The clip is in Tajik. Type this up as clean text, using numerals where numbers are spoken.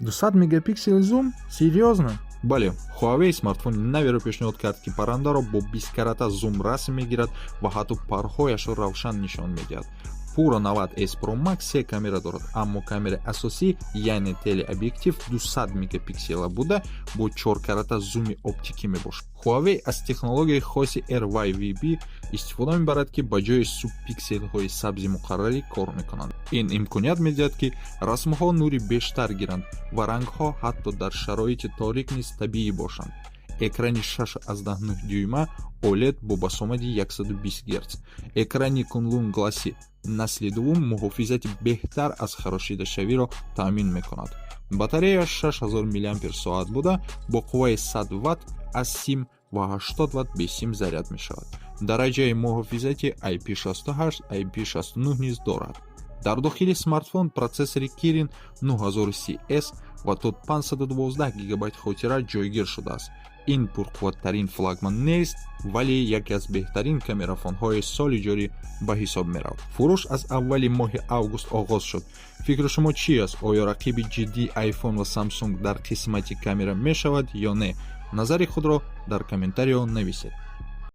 200 мегапиксел зум? Серьёзно? Бале, Huawei смартфони наверо пешниҳод кард, ки паррандаро бо 20-карата зум расм мегирад ва ҳатто парҳояшро равшан нишон медиҳад. Pura 90s Pro Max се камера дорад, аммо камераи асосӣ, яъне телеобъектив, 200 мегапиксела буда, бо чоркарата зуми оптикӣ мебошад. Huawei аз технологияи хоси RYYB истифода мебарад, ки ба ҷои субпикселҳои сабзи муқаррарӣ кор мекунанд. Ин имконият медиҳад, ки расмҳо нури бештар гиранд ва рангҳо ҳатто дар шароити торик низ табиӣ бошанд. Экрани 6,9 дюйма OLED бо басомади 120 Гц. Экрани Kunlun Glass насли дуввум муҳофизати беҳтар аз харошидашавиро таъмин мекунад. Батареяш 6000 мАч буда, бо қувваи 100 Вт аз сим ва 80 Вт бесим заряд мешавад. Дараҷаи муҳофизати IP68, IP69 низ дорад. Дар дохили смартфон процессори Kirin 9030S ва то 512 гигабайт хотира ҷойгир шудааст. Ин пурқувваттарин флагман нест, вале яке аз беҳтарин камерафонҳои соли ҷорӣ ба ҳисоб меравад. Фурӯш аз аввали моҳи август оғоз шуд. Фикри шумо чӣ аст? Оё рақиби ҷиддии iPhone ва Samsung дар қисмати камера мешавад ё не? Назари худро дар комментариҳо нависед.